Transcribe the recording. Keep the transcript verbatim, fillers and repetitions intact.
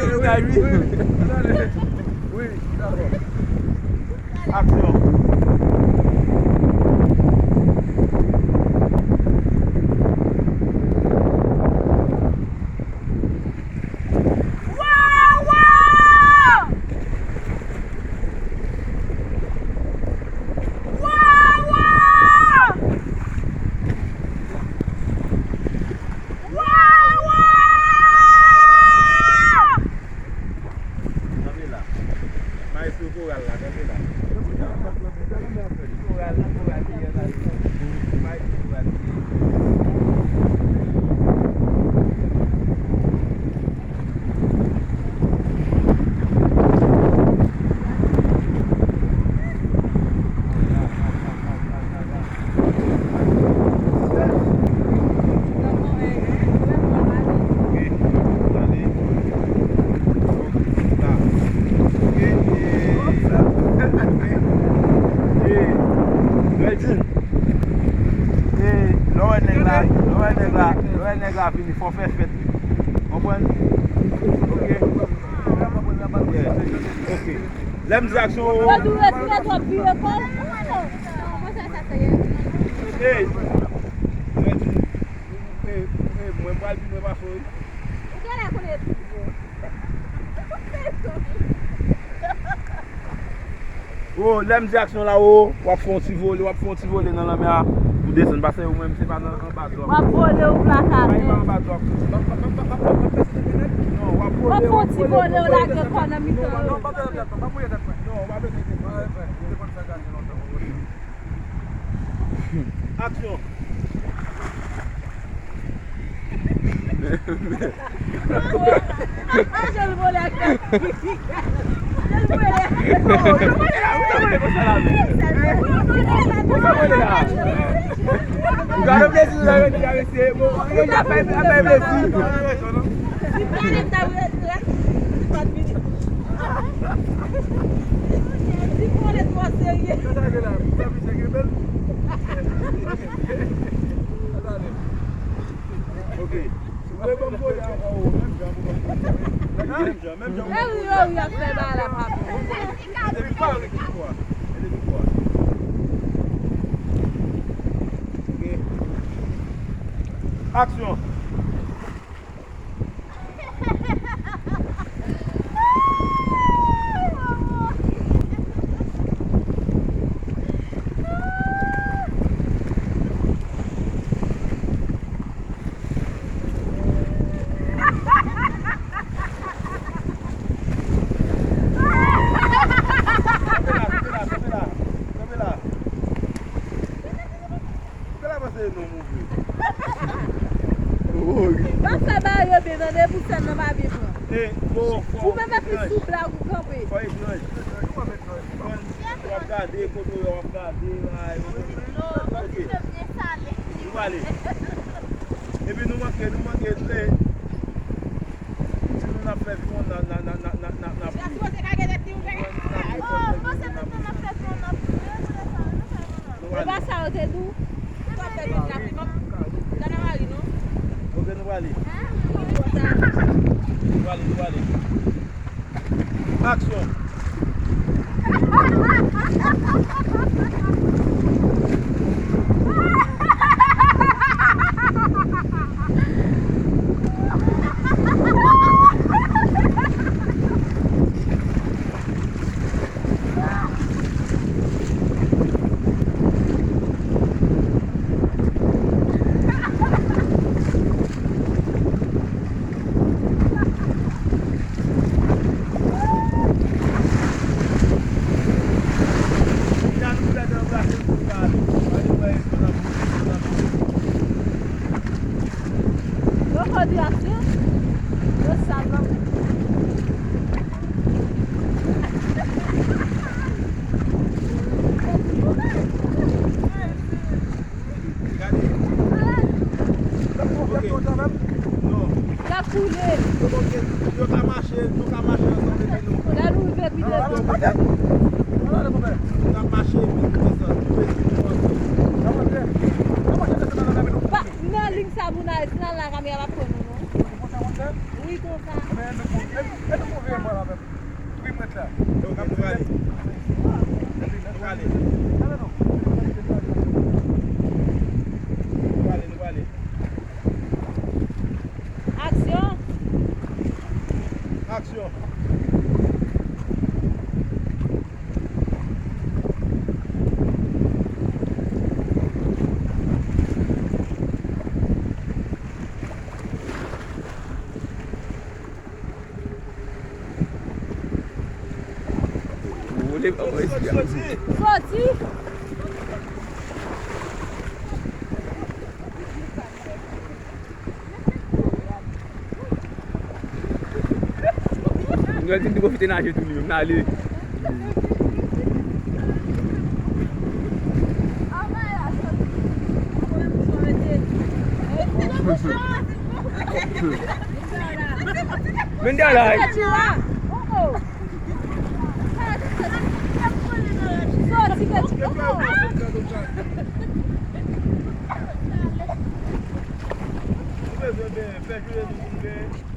Wi, wi, wi. Aksyon. Kanpe la. Maestro koral la, kanpe la. Koral, koral ki gen la. Maestro koral ki gen. Lè w wè nèg la, lè w wè nèg la, lè w wè nèg la vini, fò w fè fèt li. Konprann? Ok. Yeah. Ok. Lè m di aksyon. Yo di retire twòp vire kò l. Ey, lè di, ey, ey, mwen pral vin, mwen pa fò wi. Ou genlè konnen. O, lè m di aksyon la, o, w ap fè yon ti vole, w ap fè yon ti vole nan lanmè a pou desann, paske ou menm se pa nan anba dlo ap. W ap vole ou plaka men. Non, w ap vole, w ap fè yon ti vole, w lage kò nan mitan yo. Non, w ap vole. Aksyon. Gade plezi, gade plezi. Si m ta ale, m ta wè, wè, li pa t vini. Li pran lè twò serye. Ok. Ou vle ban m voye ankò, ou menm jan pou ban m voye. Menm jan, menm jan. E wi, e wi, ap fè bagay la, papa. E depi kwa, e depi kwa. E depi kwa. Ok. Aksyon. Ou genlè panse non m ouvri. Pa fè bagay yo byen, tande, pou sèn nan pa byen pran. Ou menm epi sou blag ou kanpe. Fò etranj. W ap gade, kote w ye, w ap gade, bagay yo. Ok. Nou pale. Epi nou manke, nou manke, nou le. Si nou n ap fè viwon, n a, n a, n a, n a, n a, n a, n a pli. Ou panse tout tan n ap fè viwon, n ap pli? E pa sa yo te di w? Gade mari nou. Kote nou prale? Nou prale, nou prale. Aksyon. Yo fò di aksyon. Yo sal non. Gade. Ok. Non. L ap koule. Yo ka mache, yo ka mache ansanm epi nou. Lè nou rive pi devan. N ap mache epi nou desann. Nou vle nou ansanm. Pa, nan liy sa, Bounay, si n al la, kamera p ap pran nou, non. Wi, konsa. Nou prale. Nou prale. Nou prale, nou prale. Aksyon! Aksyon! Soti! Nwèl di m te pwofite naje tou li menm, n ale. Men de la. Ou bezwen fè, fè jwe nou koule.